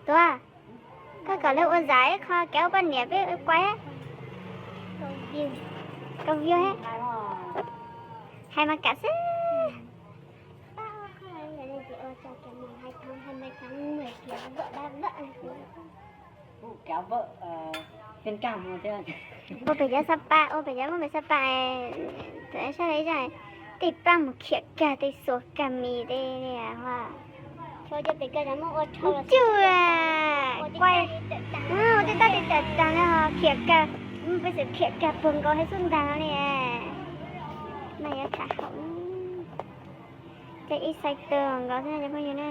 Tuav, koj kom luag ua zam ib qho kev ua poj niam peb kuaj. Kaum view, hais mas kam xwb. Ua pem cov Xab Pas, ua pem cov Hmoob pem Xab Pas, sab li tej paj mus khiam kag tej xuas kag mis tej. Kuj, kuaj, ua tej toj tej tawm tag li ho khiam kag, peb txawm khiam kag puag nkaus hauv xub ntiag no li. No yuav tham haum, ces ib xais tawm nkaus xwb cov phooj ywg na.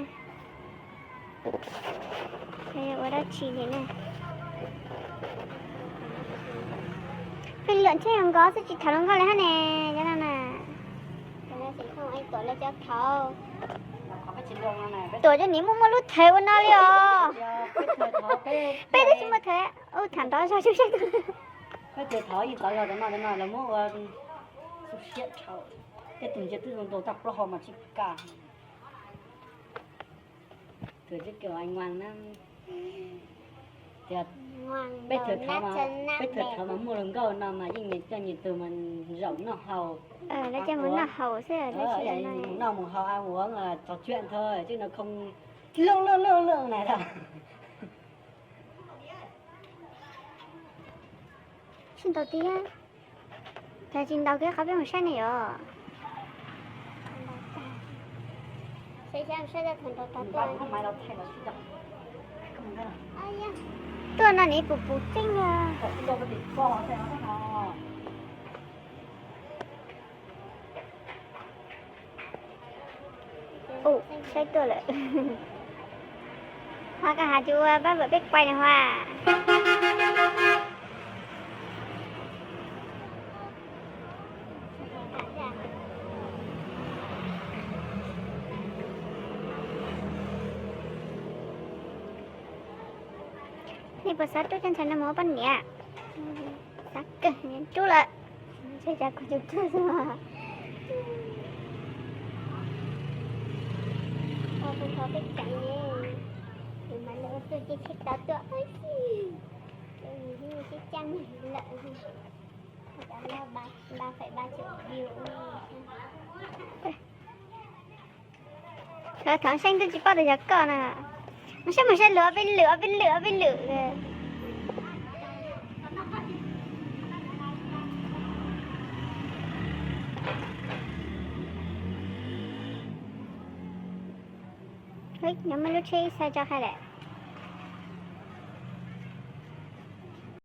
Ua dab tsi li na? Peb luam ntshe yog nkauj xwb tsis tham hluas nkauj li hab ne, cov no na. Tuam cov niam muaj muaj lub thawv ua no li os. Peb twb tsis muaj thawv, ua tham ntov zog xwb. Peb tus thov yeej tov zog cov no, cov no lawv muab ua xu siab tshau. Tej tus ntsia twb zoo nraug tag plaub hau mas tsis kam. Tus tsis kam nguag na. Tias peb thawv thov mas, peb thawv thov mas muaj hluas nkauj no mas yeej coj nyias tus mas zaum noj haus. Lawv coj mus noj haus xwb, mus noj mus haus a ua txog cuam ntho tsis no khoo lwj lwj lwj lwj na. Sib ntaus tiag. Tsis ntaus kiag qhov peb mus saib ne yom. Tuaj no nim pum pum tseeb. Ub, saib tuaj lawm. Ho koj has tsis ua pab vawm peb kuaj na Huab. Nej puas xav rub cov ntxhais no mus ua poj niam? Xav kawg, rub lawm. Ntshe cas kuv tsis rub xwb. Ua tus thov peb tseem ne, tus mas lawv ua tuaj ces tsis tau tuaj. Sib caj lawm, cov ba phẩy ba triệu view. Thov Seej twb tsis paub tias yog koj na. Mus saib mus saib lwm ob peb lwm ob peb lwm ob peb lwm. Nyob muaj lub tsheb ib xav tso hais lawm.